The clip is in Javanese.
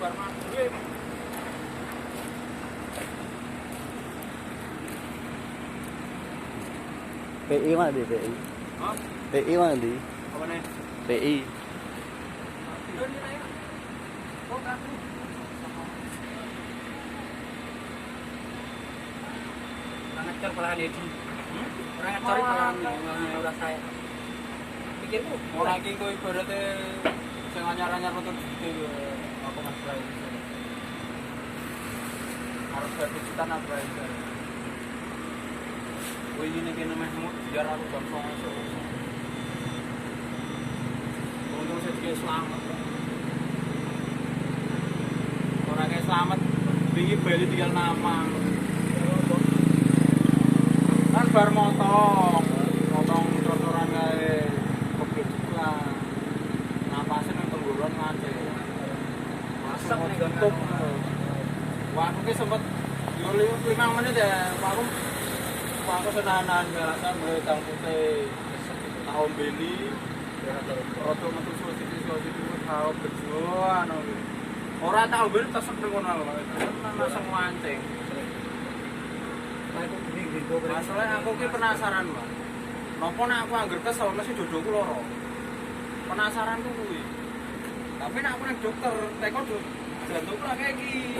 bar maghrib. PI mana di PI? Hah? PI mana di? Apa nih? PI. Ngecor pelahan Edi. Ora ngecor pelahan ora saya. Pikirku ora iki kok ibarate sing anyar-anyar metu duite aku Mas Bray. Harus berpijitan apa ya. Kowe ngene kene meh biar aku jam 09.00 esuk. Untung saya selamat. Ora kayak selamat, wingi bali tinggal nama. Kan bar motong, motong trotoran kae kebledukan. Napase nang tenggorokan ngaceng. Langsung tutup. Wah, aku ki sempet yo 5 menit ya, aku senanan alasan mulai tang putih tak ombeni. Rada metu suwe-suwe tau berjuang. Ora tak ombeni tesep nang kono lho. Langsung mancing. Masalahnya aku ki penasaran, Pak. Napa nek aku angger kesel mesti dodoku lara. Penasaran ku kuwi. Tapi nek aku nang dokter, teko jantungku lak kaya iki.